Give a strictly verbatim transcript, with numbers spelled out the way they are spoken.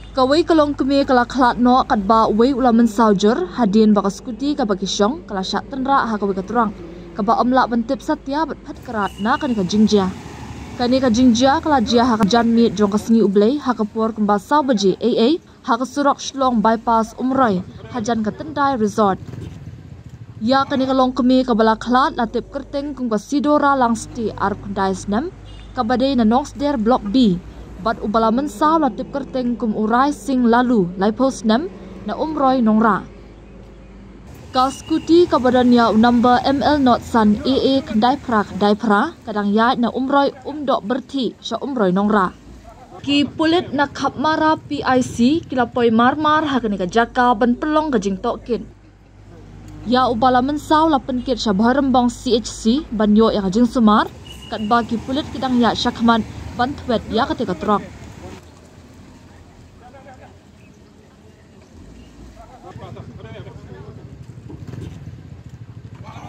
Kawei ka longkmie ka la khlad noh katba uwei u la mynsaw jur hadien ba ka skuti kaba ki shong ka la shah tynrah ha kawei ka truck kaba ym lah ban tip satia bad phet krad na kane ka jingjia. Kane ka jingjia ka la jia ha ka janmiet jong ka sngi U Blei ha ka por kumba saw baje eiei ha ka surok Shillong Bypass Umroi hajan ka Tyndai Resort. Ïa kane ka longkmie kaba la khlad la tip kyrteng kum ka Sidora Langsti arphew khyndai snem kaba dei na Nongsder Block B bad uba la mynsaw la tip kyrteng kum u Rai Singh Lalu laiphew snem na Umroi Nongrah. Ka skuti kaba don ïa u number M L not san A A khyndai phra khyndai phra ka dang ïaid na Umroi Umdoh Byrthih sha Umroi Nongrah. Ki pulit na Khapmara P I C ki la poi marmar ha kane ka jaka ban pynlong ka jingtohkit. Ïa uba la mynsaw la pynkit sha Bhoirymbong C H C ban ïoh ïa ka jingsumar katba ki pulit ki dang ïaid shakhmat ban thwet ïa kata ka truck.